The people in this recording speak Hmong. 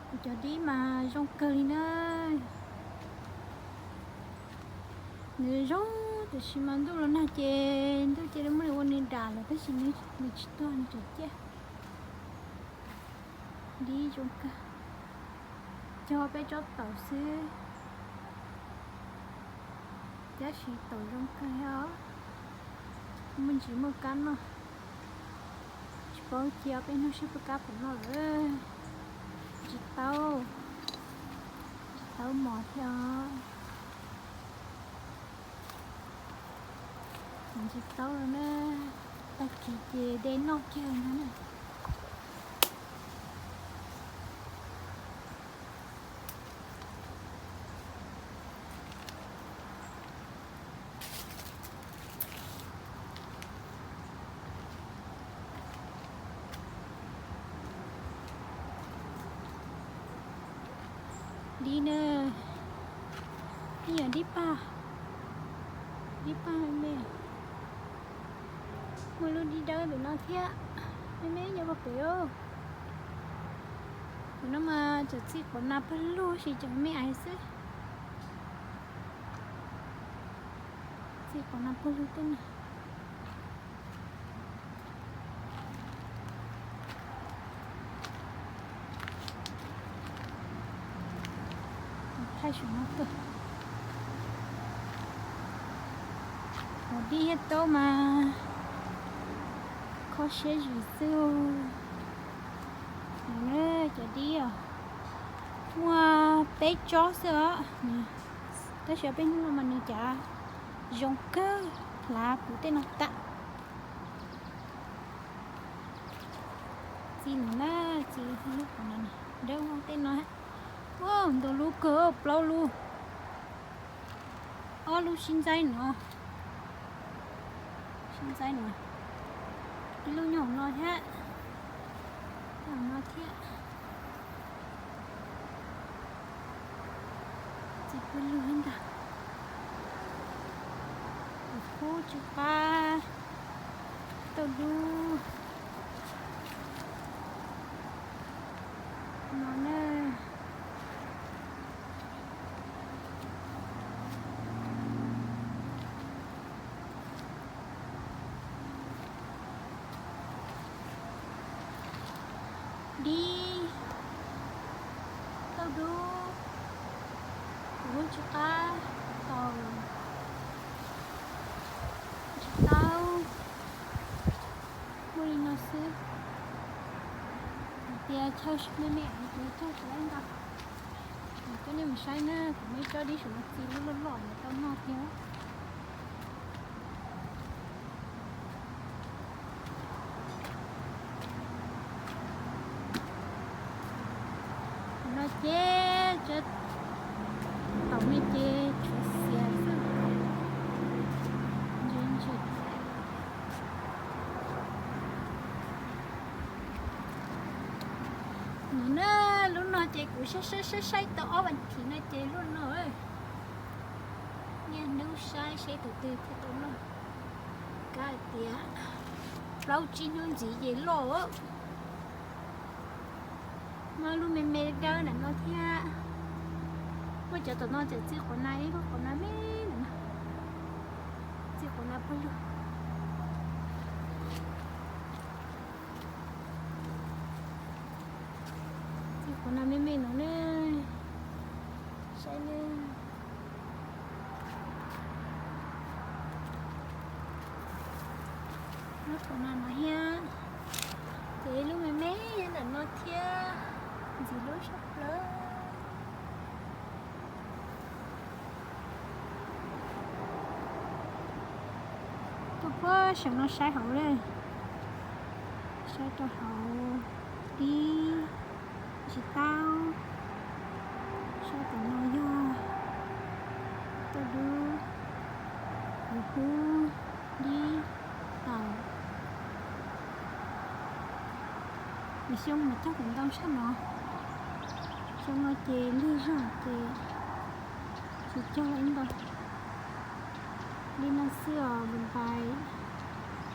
Kuv cov dib mas zoo kawg li na. Nws zoo, tiam sis mas ntuj los nag ces ntuj cia li muab nws ua nws dam lawm, tab sis nws tsis tuag, nws tseem ciaj. Dib zoo kawg, cog peb tsob taum xwb, tab sis taum zoo kawg os. Muaj ntsis muaj kab noj, tsis paub cia peb hnub seb puas kab puas noj lawm. Ntsis taub, ntsis taub mos thiab os. Ntsis taub na, tag kis ces de noj kiag ntag na. Dib na, ib yam dib pag, dib pag me me. Muaj lub dib dawb ntawm no thiab, me me nyob pem os. Tus no mas txawm txij quav na pawg lug sis tseem me ais xwb. Txij quav na pawg lug tej no. Thaij saum no tuaj. Cov dib thiab taub mas kho siab zim xwb. Cov dib os, muaj peb tsob xwb os. Tab sis peb hnub no mas nws cav zoo kawg, hlav puv tej no tas. Txi no na, txi lub qhov no, dawb tej no. Ua ntau lub kawg, plaub lub. Ob lub sib ntxaib no, sib ntxaib no. Ib lub nyob hauv no thiab, nyob hauv no thiab. Txiv pw lug ntag. Tus kub tsw qab, tauj dub no na. Dib, tauj dub, tus kub tsw qab, tau, tsis tau, muaj li no xwb. Hais tias chaw me me es kuv cog tsis laib ntau. Coj nej mus saib na, kuv muaj ib tsob dib saum no txi loj loj loj, tau noj thiab. No ces tsob taum me ces tshuav xiav xwb. Ntsis ntsis. No na, lub no ces kuv saib saib saib saib tau ob vas thiv no ces lub no. Niaj hnub saib seb tus twg thiaj tau noj. Kav hais tias plaub tsib hnub ntxiv ces loj. Muaj lub me me dawb ntawm no thiab. Muaj cov tom no txawm txi quav na, ib lub quav na me ntawm no. Txi quav na pawg lug. Txi quav na me me no ne. Saib ne. Lub quav na no thiab. Ces lub me me nyob ntawm no thiab. Ntxim hlub tshaj plaws. Tuaj puag saum no saib hauv lawm. Saib rau hauv dib, ntsis taub. Saib tom no yog tauj dub, tus kub, dib, taum. Nws xyoo mas cog kom ntau tshaj no. Xyoo no ces lig zog ces tsis cog ib ntau. Li no xwb os, bye bye.